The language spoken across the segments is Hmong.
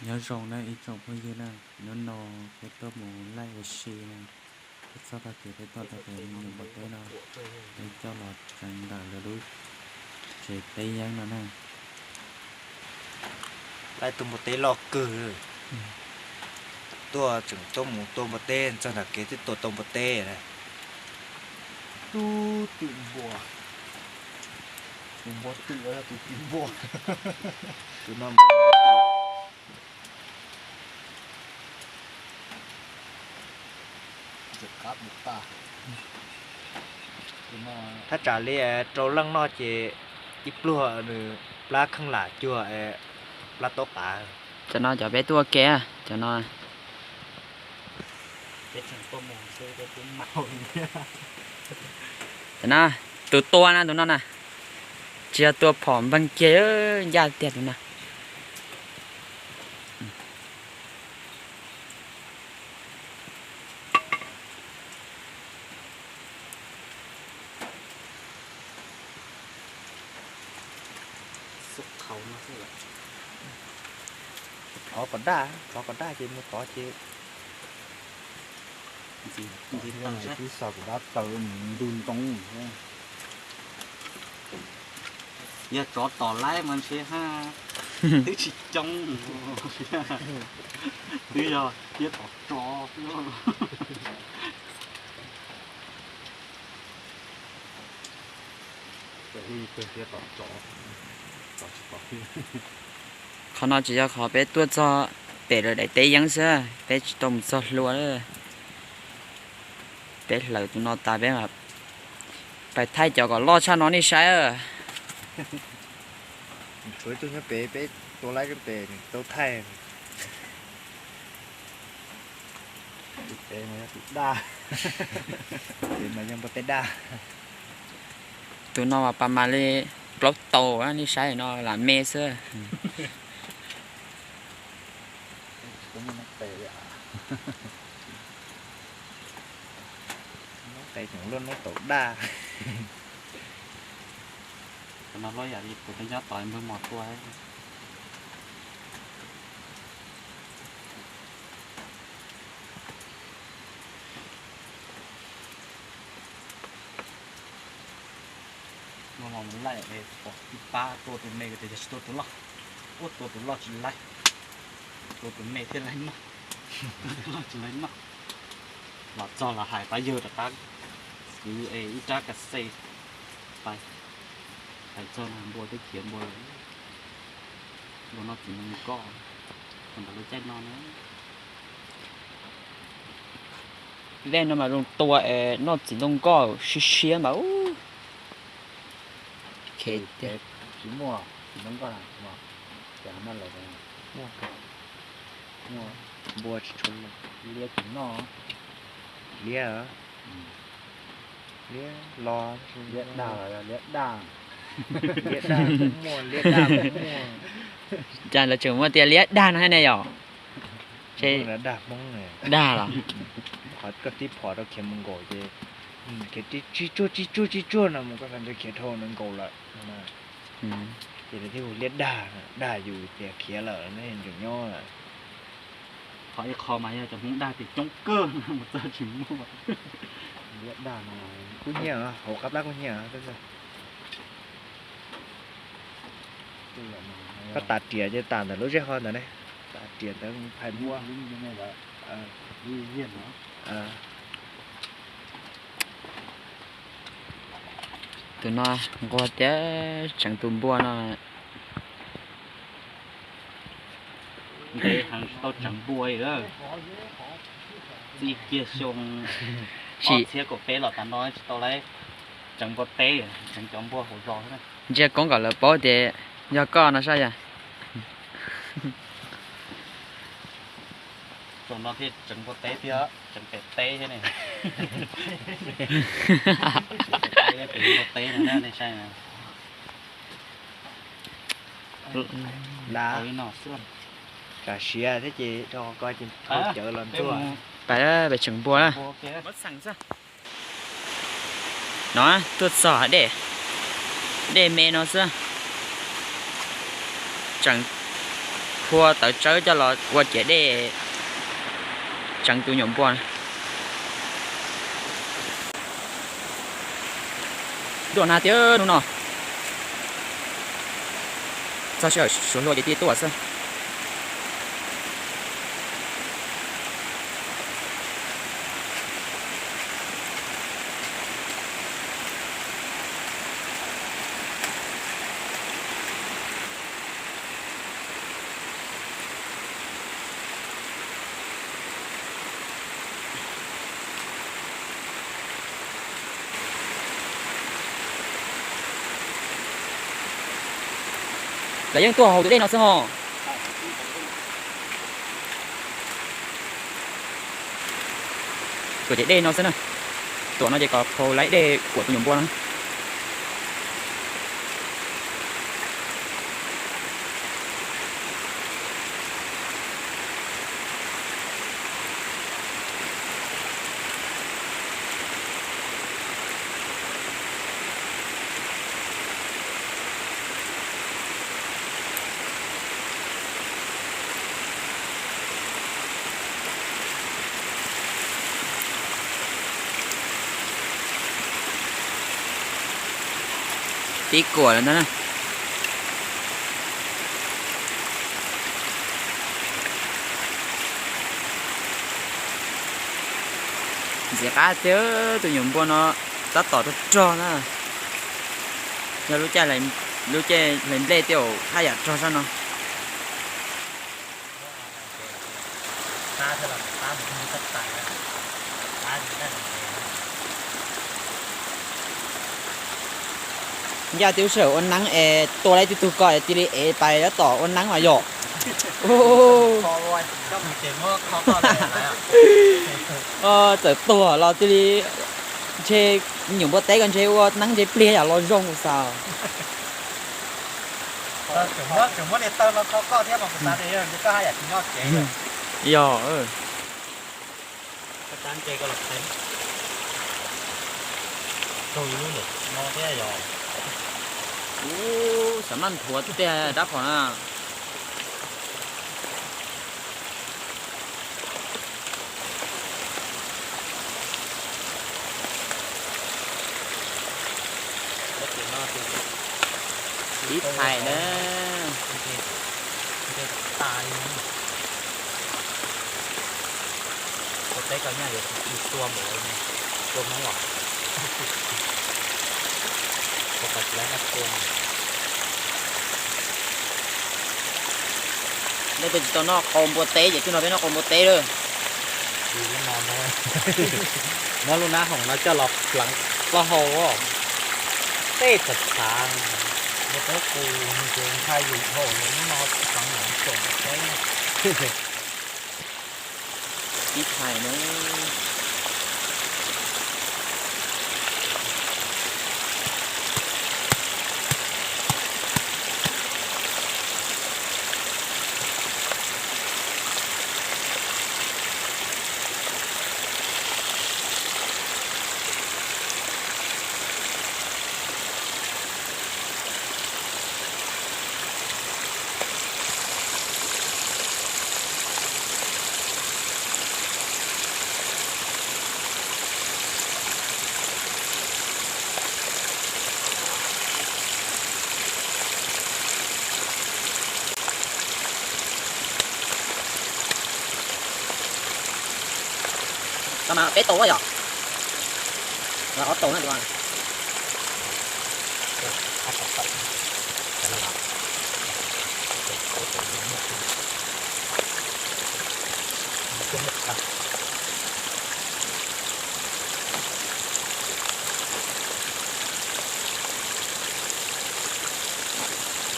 Nyob zoo na ib tsoom phooj ywg na, hnub no peb tuaj mus laij ua si na, peb txog tag kev peb tuaj tau tus me nyuam npua teb no, peb coj los tsev ntawm lawv lub tsev teb yeeb no na. Laij tus npua teb loj kawg, tuaj tseem tuaj mus tua npua teb, txog ntawm kev twb tua tau npua teb na. Tub twm npua, tus npua twm los yog tus twm npua. Tus no thaj tsam li rau leej noj ces ib pluag nws plab kheej lam cuag plab taub qav. Cov no cov peb tuaj ua ke, cov no. Cov no, tus tua na tus no na, tsis yog tua phom npeeg kiag, ncaj tiag tus no. Thov kom daj, thov kom daj ces mus tod ces twb xav kom dab taw mus ntug ntoo. Yog tsov tom laib mas ntshe haj twb tsis coob, twb yog thiab tom tsov. Qhov no tsis yog qhov peb tuaj txog pem lawv daim teb yeeb xwb, peb tsis tau mus txog hlua. Peb hlawv tus no tas peb pais thaij cov kom loj tshaj no nej saib. Tshuav ib tug nyob pem, peb tua laib pem tau thaij. Tus pem mas yog tus daj, pem mas yog npua teb daj. Tus no mas pas mas li plaub tau, nej saib no lam me xwb. Noob qes tseem luaj noob taum daj. Tus no luaj yam li tus peb nyob tod npawg mos tua. Npawg mos mus laij es pom ib pab tua tus me, tias yog tsis tua tus loj, ua tua tus loj tsis laib, tua tus me thiaj laib noj, tua tus loj tsis laib noj. Los txog los hais pab yawg rov qab kwv es ib rab kas xes pais, hais txog npua twb khiav npua lawm. Npua no txiv ntoo nkoj, thaum ntawd lub caij no na. Dej no mas zoo tua es noj txiv ntoo nkoj siab siab mas. Tsis muaj txiv ntoo nkoj, npua tsis tshua liab tsis noj, liab tsis noj, liab, liab los liab daj los yog liab daj, liab daj muaj, liab daj muaj. Cas lawv tseem muaj tias liab dag no thiab ne yom? Dag los? Qhov koj tib phom rau khiav mus nkaum ces khiav tib tsuag tib tsuag tib tsuag no mus koj sawv ntxov khiav dhau no nkaum lawm. Ces lawv thiaj hu liab dag, dag yus tias khiav lawm ne, tseem nyob lawm. Qhov ib qho mas yog cov Hmoob dag tias coob kawg mus txog tsis muaj. Liab dag no kuj nyiaj, hauv qab plab kuj nyiaj. Koj tas riam ces tas ntawm lub zej ho ntawd ne, tas riam ntawd phais npua. Tus no nquag tias tseev tus npua no. Ntev heev tsis tau tseev npua li lawm. Txij kiag xyoo ob txhiab kaum peb los tas no tsis tau lawv tseev npua teb, tseev cov npua hauv zos xwb. Ntsia koob kom lawv paub tias yog koj no saib yog. Txog no thiaj tseev npua teb thiab, tseev pem teb thiab ne. Npua teb no nej saib. Tsam siav thiab ces rau qhov ko ces thau cawv los ntxuaj. Pais, pais tseev npua na. No tuaj txog dej, dej me no xwb. Tseem Phua tawv tsawb coj los ua ciav dej tseev tus nyuam npua. Ntuj, nag tiag hnub no. Txog sij hawm suav hluas ces cia tuaj xwb. Lawv yeej tuaj haus tus dej no xwb ho. Tuam ces dej no xwb na. Tuam no ces kom haus laib dej kuam tus nyuam npua no. Tib kuam lawm ntag na. Ntxim qab tiag, tus nyuam npua no tab tom rog rog na. Yog lub caij, lub caij hlais nplej tej zaum haj yam rog zaj no. Ncaj twb sij hawm ua neeb es tua laib tib tug ko es cia li ev pais tab tom ua neeb mas yom. Txawm tuag los cia li ntshe nyuam npua teb ko ntshe ua neeb ntshe pliag yam los zoo xav. Yog. Ub, xav maj nthuav tiag rab phom na. Ib thais na. Ua teb ko nyaj yuav tsis tua npaum li ne, tua Hmoob os. Ua tau tsis laib noj tua. Nej peb tsis tau noj qau npua teb ces twb no peb noj qau npua teb lawm. Muab lub nab hoom no coj los pleev plaub hau, tej txhav txhav. Npua teb qus ces ntshai yus haum hnub no pleev los tseem npua teb. Ib thais na. Tau mas peb tau yom. Ob tau na.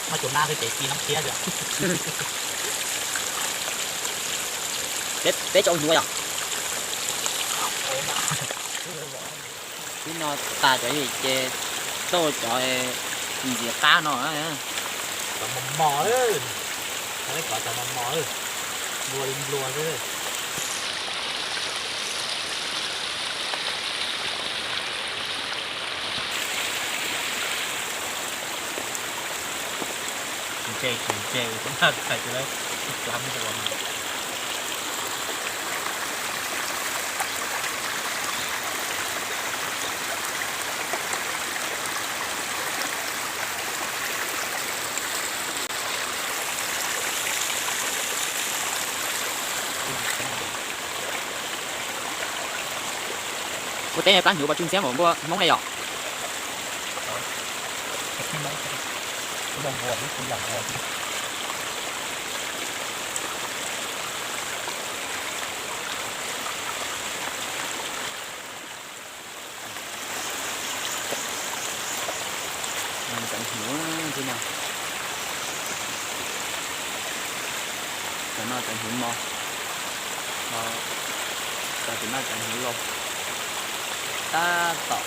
Muab cov nab xwb ces ci nab thiab. Peb tau hnyuv yom. Tib no tas cov ces tau cov ntxiv qab no. Cov mos mos, cov mos mos, nplua li nplua xwb. Tsis ntse, tsis ntse, ua tau nag khais tus lawm. Kuv teb plab hnyuv pos tsw ntxiab npaum npua Hmoob ne yom. Cov hnyuv thiab na, cov no cov hnyuv mos, cov tim no cov hnyuv laus, tab tom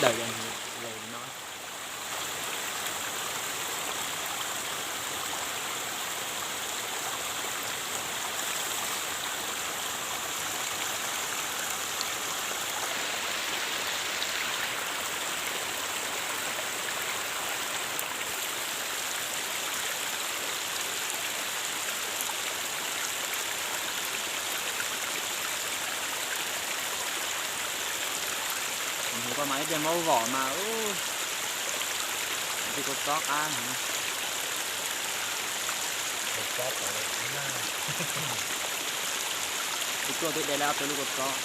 daws cov hnyuv laus no. Hnyuv ko mas ib pliag muab vom mas ub, tus kua txob qab heev. Tus tuaj twb de lawm ob peb lub kua txob.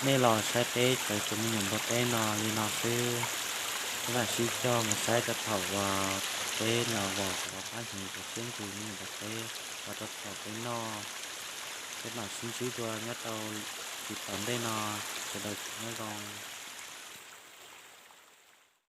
Nej los saib peb cov me nyuam npua teb no li no xwb. Peb mam sib coj mus saib rau thaum uas peb los vom cov plab hnyuv cov siab ntsws me nyuam npua teb, los rau thaum peb noj. Peb mam sib ntsib dua nyob rau tsis tom ntej no, sawv daws nyob zoo.